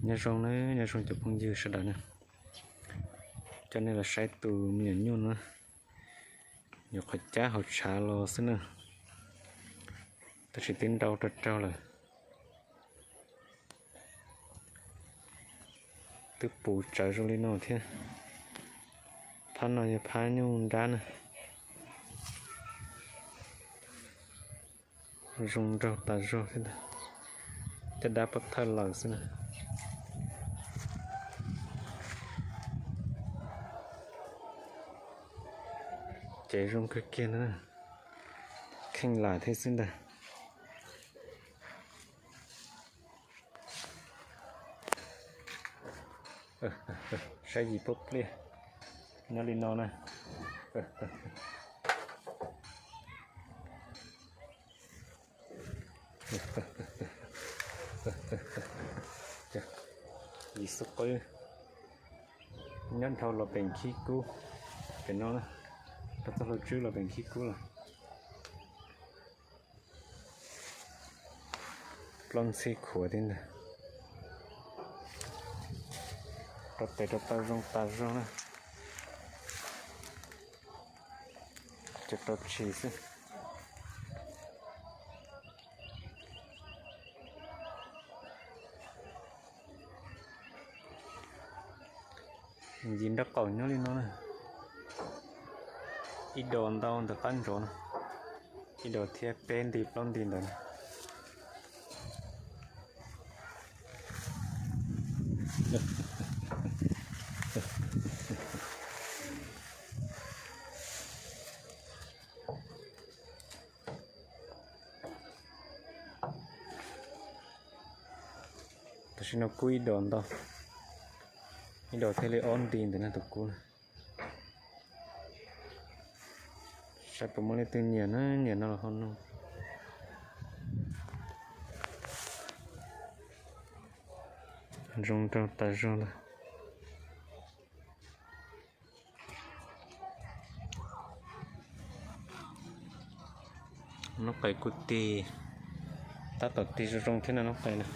Nyob zoo na, nyob zoo cov phooj ywg sawv daws na. Coj nej los saib tus me nyuam nyuj no, nyuam qhuav cab hauv tshav los xwb na, tab sis twb nrau rau rau lawm. Twb puv tsawv zoo li no thiab. Phab no yog phab nyuj nrab na. Zoo nraug tas zog thiab ntag. Caj dab pob thawj lawm xwb na. Ces zoo kawg kiag na. Kheej lam thiab xwb ntag. Saib yim pub pliaj. Nyob li no na. Yim xub qwb nyob dhau los pem khib kub. Pem no na, rau txoj hlua tswb los pem khib kub los. Plaub ntxhib khuav thiab ntag. Rau tes rau taw zoo tas zog na. Cov rau tshis xwb. Yim nraub qaum nyob li no na. Ib dos ntau ntawm qab ntsov no, ib dos thiab peb nti plaub nti ntawd na. Tam sim no kub ib dos ntau, ib dos thiaj li ob nti ntawm no tus kub na. Saib puas muaj leej twg nyiam na, nyiam no los ho nug. Zoo nraug tas zog lawm. Noob qes kuj tig, tab tom tig zoo zoo thiab no noob qes na.